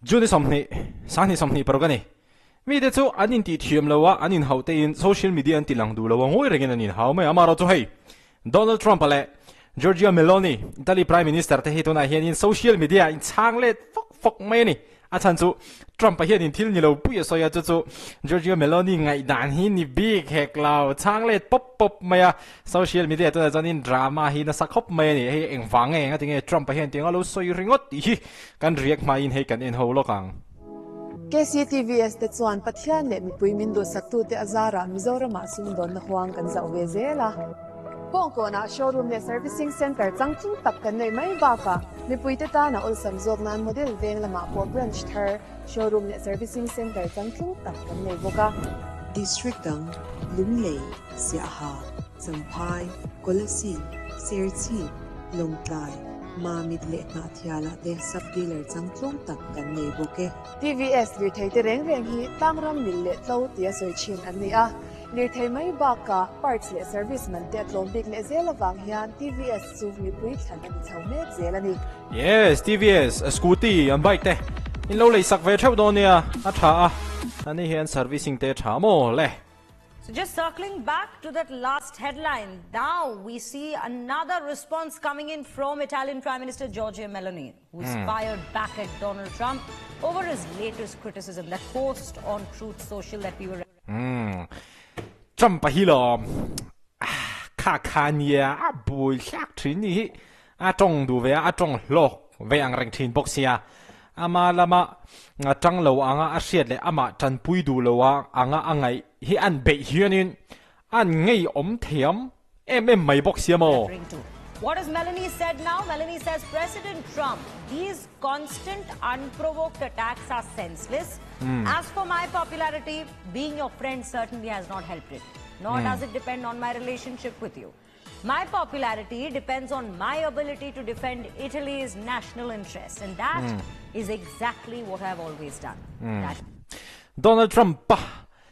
June 20, 2026 a ni. Mite chu an intih thiam lo a, an inhauh tein social media an ti lang duh lo a, ngawi rengin an inhau mai a. Amaherawhchu chu hei, Donald Trump-a leh Giorgia Meloni, Italy Prime Minister te hi tunah hianin social media in chhang let fawk fawk mai a ni. A chhan chu Trump-a hianin thil ni lo pui a sawi a, chu chu Giorgia Meloni ngaihdan hi ni bik hek lo, chhang let pawp pawp mai a. Social media tunah chuanin drama hi nasa khawp mai a ni. Hei engvang nge enga tinge Trump-a hian tianga lo sawi ringawt tih hi kan riak hmain hei kan en ho lawk ang. KCTVS te chuan Pathian leh mipui min duhsaktute a zarah Mizoramah sumdawnna huang kan zauh ve zel a. Kawngkawnah showroom leh servicing centre changtlung tak kan neih mai bakah mipuite tana awlsam zawk nan model veng lamah pawh branch thar, showroom leh servicing centre changtlung tak kan nei bawk a. District dang, Lunglei, Siaha, Champhai, Kolasib, Serchhip, Lawngtlai, Mamit leh Hnahthialah te sub-dealer changtlung tak kan nei bawk e. TVS lirthei te reng reng hi tlangram mil leh tlo tia sawi thin an ni a. Lirthei mai bakah parts leh service man te a tlawm bik leh zel avang hian TVS chu mipui thlan a ni chho mek zel a ni. Yes, TVS, scooty, an bike te in lo leisak ve theuh dawn nia, a tha a, ani hian servicing te a tha maw le. So just circling back to that last headline, now we see another response coming in from Italian Prime Minister Giorgia Meloni, who's mm. fired back at Donald Trump over his latest criticism, that post on Truth Social that we were... Mm. Trump hi lawm kha kha nia a bui thlak thin ni hi a tawng du ve a tawng hlawk ve ang reng thin bawk sia ama lama tang lo anga a hriat leh amah tanpui duh lo a anga a ngaih hi an beih hianin an ngei awm thiam em em mai bawk sia maw. What has Meloni said now? Meloni says President Trump, these constant unprovoked attacks are senseless. Mm. As for my popularity, being your friend certainly has not helped it. Nor mm. does it depend on my relationship with you. My popularity depends on my ability to defend Italy's national interests. And that mm. is exactly what I've always done. Mm. That Donald Trump pa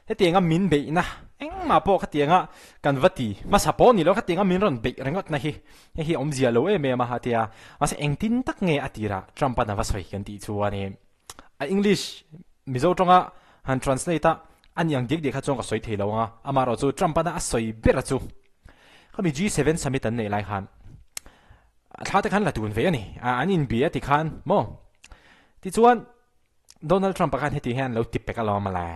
hetianga min beihna engmah pawh khatianga kan va ti hmasa pawh ni lo khatianga min rawn beih ringawt na hi hei hi awmzia lo em em a ha tia mahse engtin tak nge a tirah Trump an a va sawi kan tih chuan a English Mizo tawnga han translate a ani ang diak diak kha chuan ka sawi thei lo ang a amaherawh chu Trump an a sawi ber a chu khami G7 summit an neih lai khan thla te khan la tun ve a ni an inbia ti khan maw tichuan Donald Trump-a khan heti hian lo ti pek alawm le.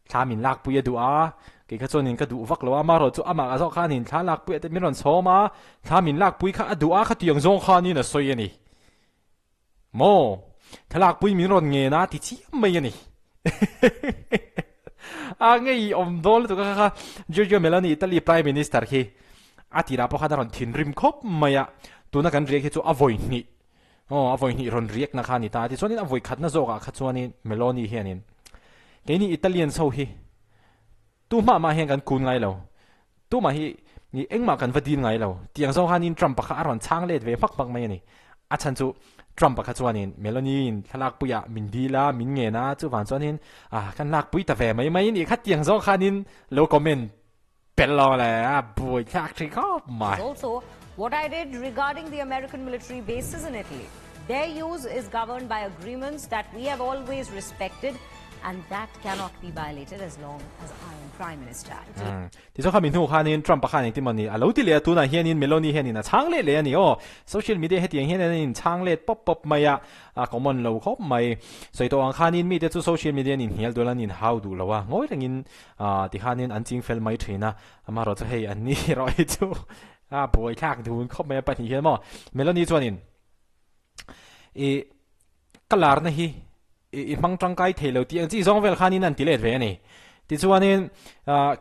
Thla min lakpui a duh a, kei kha chuanin ka duh vak lo a, amaherawh chu amah zawk khanin thla lakpui a te min rawn sawm a, thla min lakpui kha a duh a khatiang zawng khanin a sawi a ni. Maw? Thla lakpui min rawn ngen a ti chiam mai a ni. A ngei awm dawn lutuk a kha kha Giorgio Meloni Italy Prime Minister khi a tirah pawh khan a rawn thinrim khawp mai a, tuna kan riak hi chu a vawi hnih Aw, a vawi hnih rawn riak na kha a ni ta. Tichuanin a vawi khatna zawkah kha chuanin Meloni hianin keini Italians ho hi tu hmah mah hian kan kun ngai lo, tumah hi engmah kan va dil ngai lo tiang zawng khanin Trump-a kha a rawn chhang let ve hmak hmak mai a ni. A chhan chu Trump-a kha chuanin Meloni-in thlalakpuiah min dil a, min ngen a, chuvang chuanin ah kan lakpui ta ve mai mai a nih kha tiang zawng khanin lo comment pel lo le a buaithlak thin khawp mai. Also, what I did regarding the American military bases in Italy. Their use is governed by agreements that we have always respected and that cannot be violated as long as I am Prime Minister. Tichuan khami hnu khanin Trump-a khan engtin mawni a lo ti leh a, tunah hianin Meloni hianin a chhang let leh a ni aw. Social media hetiang hian an inchhang let pawp pawp mai a, a common lo khawp mai. Sawi tawh ang khanin mite chu social media an inhnial dual an inhau duh lo a, ngawi rengin Tikhanin an ching fel mai thin a, amaherawh chu hei an ni erawh hi chu a buaithlak dun khawp mai a pahnih hian maw. Meloni chuanin i ka larna hi i hmang tangkai thei lo tih ang chi zawng vel khanin an ti let ve a ni. Tichuanin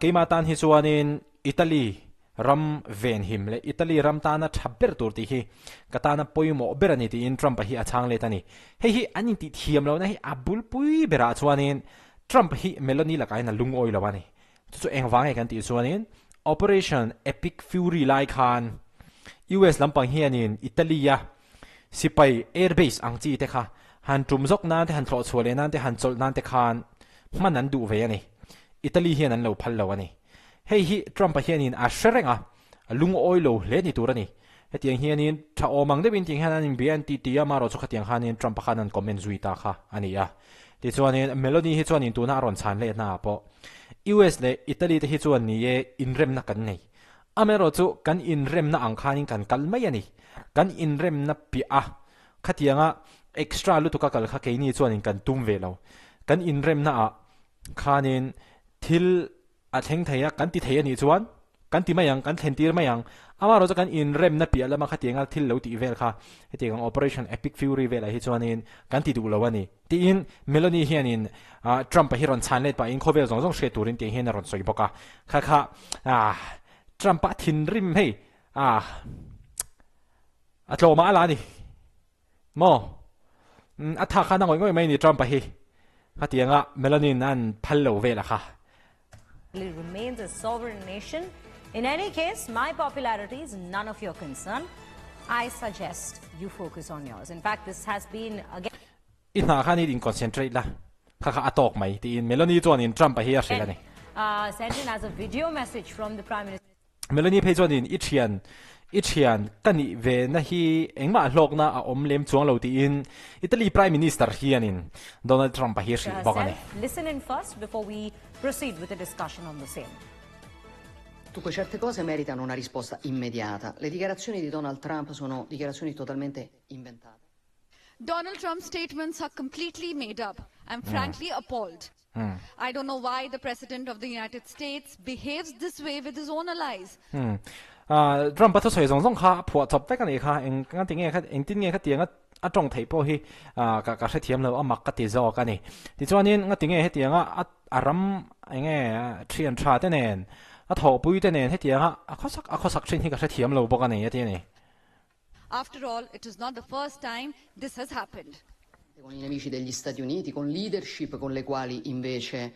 keimah tan hi chuanin Italy ram venhim leh Italy ram tana tha ber tur tih hi ka tana pawimawh ber a ni tiin Trump-a hi a chhang let a ni. Hei hi an intih thiam lohna hi a bulpui berah chuanin Trump hi Meloni lakah hian a lungawi lo a ni. Chu chu engvang nge kan tih chuanin Operation Epic Fury lai khan US lampang hianin Italy-a sipai airbase ang chi te kha han tum zawk nan te han thlawh chhuah leh nan te han chawlh nan te khan hman an duh ve a ni. Italy hian an lo phal lo a ni. Hei hi Trump-a hianin a hre reng a, a lungawi lo hle ni tur a ni. Hetiang hianin tha awm ang deuhin tiang hian an inbia an ti ti a, amaherawh chu khatiang khanin Trump-a khan an comment zui ta kha a ni a. Tichuanin Meloni hi chuanin tuna a rawn chhan letna ah pawh US leh Italy te hi chuan ni e inremna kan nei. Amaherawh chu kan inremna ang khanin kan kal mai a ni. Kan inremna piah a khatianga extra lutuka kal kha keini chuanin kan tum ve lo. Kan inremna ah khanin thil A thleng thei a, kan ti thei a nih chuan kan ti mai ang, kan thlen tir mai ang. Amaherawh chu kan inremna piah lama khatianga thil lo tih vel kha hetiang ang Operation Epic Fury velah hi chuanin kan ti duh lo a ni. Tiin Meloni hianin Trump-a hi rawn chhan let pahin khawvel zawng zawng hriat turin tih hian a rawn sawi bawk a. Kha kha Trump-a thinrim hei a tlawmah a la a ni. Maw? A tha khan a ngawih ngawih mai ni Trump-a hi. Khatianga Melanie-in an phal lo vel a kha. Remains a sovereign nation. In any case, my popularity is none of your concern. I suggest you focus on yours. In fact, this has been again. I hna khan i in concentrate la, kha kha a tawk mai tiin Meloni chuanin Trump-a hi a hrilh a ni. Sent in as a video message from the Prime Minister. Meloni phei chuanin i thian, i thian ka nih ve na hi engmah hlawkna a awm lem chuang lo tiin Italy Prime Minister hianin Donald Trump-a hi a hrilh bawk a ni. Listen in first before we proceed with the discussion on the same. Dunque certe cose meritano una risposta immediata. Le dichiarazioni di Donald Trump sono dichiarazioni totalmente inventate. Donald Trump's statements are completely made up. I'm frankly appalled. I don't know why the President of the United States behaves this way with his own allies. Trump a thusawi zawng zawng kha a phuah chawp vek a nih kha. Eng nga ti nge kha engtin nge khatiang a a tawng theih pawh hi ka ka hrethiam lo a mak ka ti zawk a ni. Tichuanin nga ti nge hetianga a a ram eng nge thian tha te nen a thawhpui te nen hetianga a khawsak a khawsak thin hi ka hrethiam lo bawk a ni a ti a ni. After all, it is not the first time this has happened. Con i nemici degli Stati Uniti, con leadership con le quali invece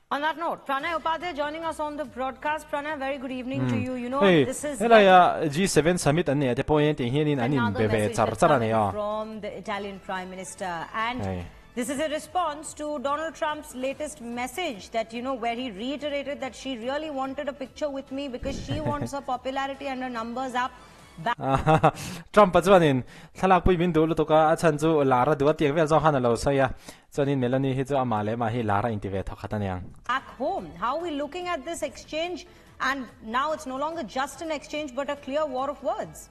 On that note, Pranay Upadhyay joining us on the broadcast. Pranay, very good evening to you. You know, Hei, this is helaia G7 summit an nih te pawh hian tiang hianin an in be ve char char a ni a. From the Italian Prime Minister and Hei. this is a response to Donald Trump's latest message that, you know, where he reiterated that she really wanted a picture with me because she wants her popularity and her numbers up. Back. Trump-a chuanin thlalak pui min duh lutuk a, a chhan chu lar a duh a tiang vel zawng khan a lo sawi a. Chuanin Meloni hi chu amah leh amah hi lar a inti ve thawk khat a niang. Back home. How are we looking at this exchange? And now it's no longer just an exchange but a clear war of words.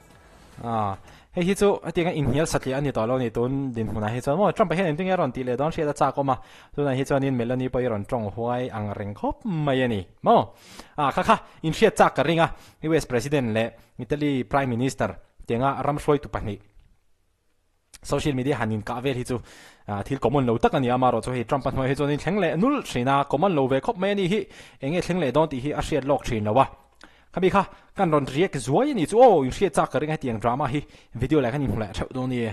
A, hei hi chu hetiang a inhnial satliah a ni tawh lo a ni tun dinhmunah hi chuan maw Trump-a hian engtin nge a rawn tih leh dawn hriat a chak awm a, tunah hi chuanin Meloni pawh hi a rawn tawng huai ang reng khawp mai a ni maw. A, kha kha inhriat chak ka ring a, US President leh Italy Prime Minister tianga ram hruaitu pahnih social media han inkah vel hi chu thil common lo tak a ni a, amaherawh chu hei Trump-a hnuaiah hi chuanin thleng leh nulh thin a, common lo ve khawp mai a ni hi, eng nge thleng leh dawn tih hi a hriat lawk thin lo a. Khami kha kan rawn react zuai a ni chu aw, inhriat chak ka ring a hetiang drama hi video leh khan inhmu leh theuh dawn a ni.